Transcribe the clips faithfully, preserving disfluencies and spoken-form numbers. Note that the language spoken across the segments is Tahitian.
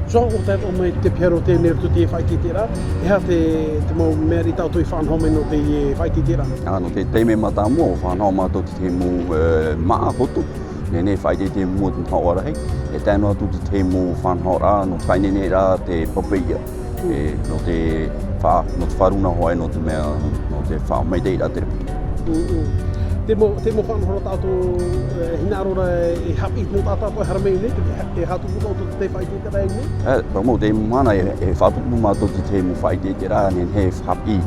John, ʻua tae atoʻa mai te piha roa teie nei i roto i te faʻaʻiteʻiteraʻa, e aha te, te mau mea riʻi tātou i faʻanaho mai nō teie faʻaʻiteʻiteraʻa? Ā, nō te taime mātāmua, ʻua faʻanaho mātou i te mau, e, māʻa hotu, nehenehe e faʻaʻite i te mau tino hauʻa rahi, e tae noa atu i te mau faʻanahoraʻa, nō te faʻaineineraʻa te pape iʻa. Mm. E, nō te fa-, nō te faʻaruna hoʻi nō te mea, nō te faʻamaitaʻiraʻa te repo. Mm, mm. Te mau, te mau faʻanahoraʻa tātou, e, hinaʻaro ra e haʻapiʻi te mau taʻata e haere mai nei, e, e haʻatupu tātou i te faʻaʻiteʻiteraʻa nei? E, pā mau te mahana e, e faʻatupu mātou i te mau faʻaʻiteʻiteraʻa, nehenehe e haʻapiʻi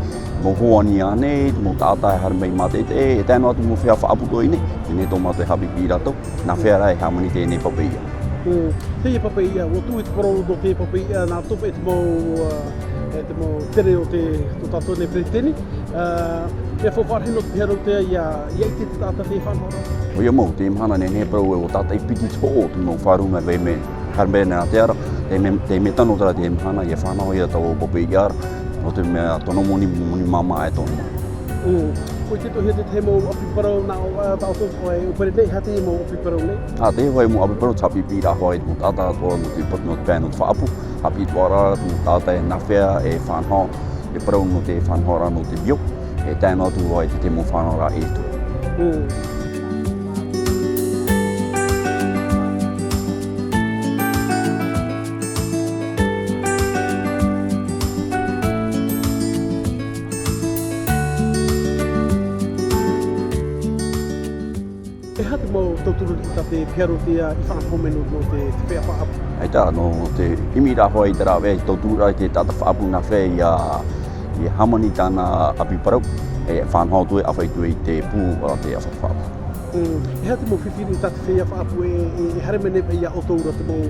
mau hoa ānei, te mau taʻata e haere mai mātaʻitaʻi, e tae noa atu mau feiā faʻaʻapu atoʻa i ʻō nei, nehenehe tō mātou e haʻapiʻipiʻi rātou, nā hea rā e hāmani teie pape iʻa. Mm. Teie pape iʻa, ʻua tuʻu i te parau nō te pape iʻa, nā roto paʻi i te mau, ā, e te mau tere o te, tō tātou nei peretiteni, ā, mea faufaʻa rahi nō te piha roa teie, ʻia, ʻia ʻite te taʻata i te faʻanahoraʻa. ʻOia mau, teie mahana nehenehe e parau ē, ʻua tātaʻi piti te hoʻo o te mau faʻaruna e vai mai, haere mai nā te ara, teie mea, teie mea tano terā teie mahana, ʻia faʻanaho ia taua pape iʻa ra, nō te mea tono moni, moni māmā e tono moni. Mm. ʻUa ʻite atoʻa hia te tahi mau ʻapi parau nā ʻō, ā, tā ʻoutou, ʻoe, ʻua pure nei, e aha te mau ʻapi parau nei? Ā, te hoʻi mau ʻapi parau, te haʻapiʻipiʻiraʻa hoʻi te mau taʻata atoʻa nō te, nō te pae, nō te faʻaʻapu, haʻapiʻi atoʻa ra te mau taʻata e nā hea e faʻanaho, e parau nō te faʻanahoraʻa nō te bio, e tae noa atu hoʻi i te mau faʻanahoraʻa e ʻē atu. Mm. E aha te mau tauturu riʻi tā te piha roa teie i faʻanaho mai nō, nō te, te feiā faʻaʻapu? ʻAita, nō te ʻimiraʻa hoʻi i te rāveʻa i te tauturu rahi i te taʻata faʻaʻapu nā hea ʻia, ʻia hāmani tāna ʻapi parau, e faʻanaho atu e ʻāfaʻi atu i te pū a te ʻāfata faʻaʻapu. Mm. E aha te mau fifi riʻi tā te feiā faʻaʻapu e, e, e haere mai nei paʻi ia ʻoutou ra te mau,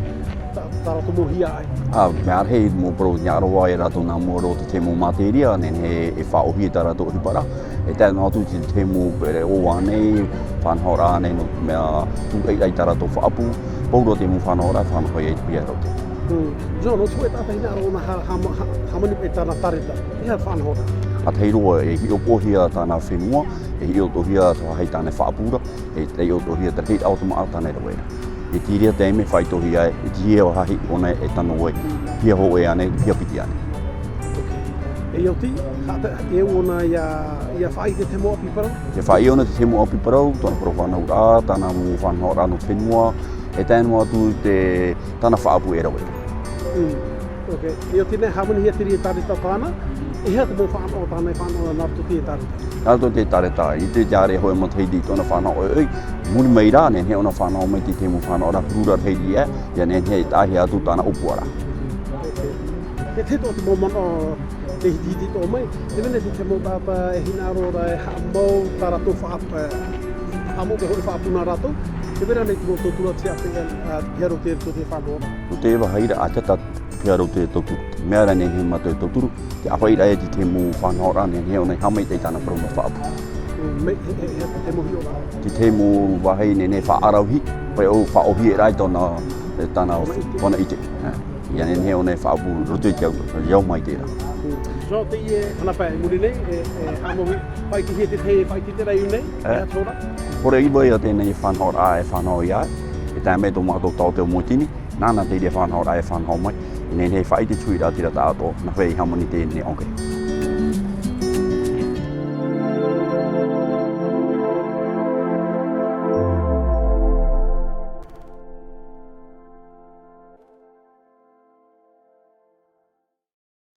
tā, tā rātou mau hiaʻai? Ā, mea rahi mau parau, hinaʻaro ā rātou nā mua roa i te mau materia, nehenehe e faʻaʻōhie tā rātou ʻohipa ra. E tae noa atu i te mau pere ʻō ānei, faʻanahoraʻa ānei, nō te mea tūraʻi tā rātou faʻaʻapu, pauroa te mau faʻanahoraʻa e faʻanaho ai i te piha roa teie. Mm. John, nō te hōʻē taʻata hinaʻaro ʻōna ha-, ha-, ha-, hāmani paʻi tāna tāreta, e aha te faʻanahoraʻa? ʻA tahi roa, e hiʻo atoʻa hia tāna fenua, e hiʻo atoʻa hia te rahi tāna faʻaʻapu ra, e hiʻo atoʻa hia te rahiraʻa o te māʻa tāna e rave ra. E tiʻa te taime e faʻaitohia ai, e tiʻa vāhi ʻōna e tano ai, piha hōʻē ānei, piha piti ānei. E oti, ha-, e ʻōna ʻia, ʻia faʻaʻite te mau ʻapi parau? ʻIa faʻaʻite ʻōna te mau ʻapi parau, tōna parau faʻanahoraʻa, tāna mau faʻanahoraʻa nō te fenua, e tae noa atu i te, tāna faʻaʻapu e rave ra. Mm. Ok. E oti nei, hāmanihia te reira tāreta tāna, e aha te mau faʻanaho tāna e faʻanaho nā roto i te tāreta? Nā roto i te tāreta, i te tiare hōʻē matahiti i tōna faʻanaho ʻoiʻoi, muri mai rā, nehenehe ʻōna faʻanaho mai i te mau faʻanahoraʻa huru ra rahi riʻi, ʻia nehenehe e taʻahia atu tāna ʻōpuaraʻa. Ok. E te, te mau manaʻo, tē hitihiti atoʻa mai, tē vai nei te mau taʻata e hinaʻaro ra e haʻamau tā rātou faʻaʻapu, e, haʻamau te hōʻē faʻaʻapu nā rātou, tē vai ra nei te mau tauturu a te A P L, ā, te piha roa teie i roto i te faʻanahoraʻa. Nō te vāhi ra, ʻaita tā te piha roa te tauturu. Te mea ra nehenehe mātou e tauturu, te ʻāfaʻiraʻa i te mau faʻanahoraʻa, nehenehe ʻōna e haʻamaitaʻi i tāna parau nō te faʻaʻapu. Mm, mai, e, e, e, e mau hiʻoraʻa. Te mau vāhi nehenehe e faʻaʻarauhia, paʻi ʻo faʻaʻōhie rā i tōna, e, tāna, tōna ʻite. Tōna ʻite. Ā, ʻia nehenehe ʻōna e faʻaʻapu i roto i te au, e au maitaʻi ra. Mm. So, teie, hana pae, i muri nei, e, e, haʻamau, faʻaʻitehia te tahi, faʻaʻite te raiu nei, ā, e aha te hora? Hora iva ia teie faʻanahoraʻa e faʻanaho ai, e tae mai tō mātou taote o Moetini, nāna te reira faʻanahoraʻa e faʻanaho mai, e nehenehe e faʻaʻite te huiraʻatira tāʻatoʻa, nā hea i hāmani teie ʻoire.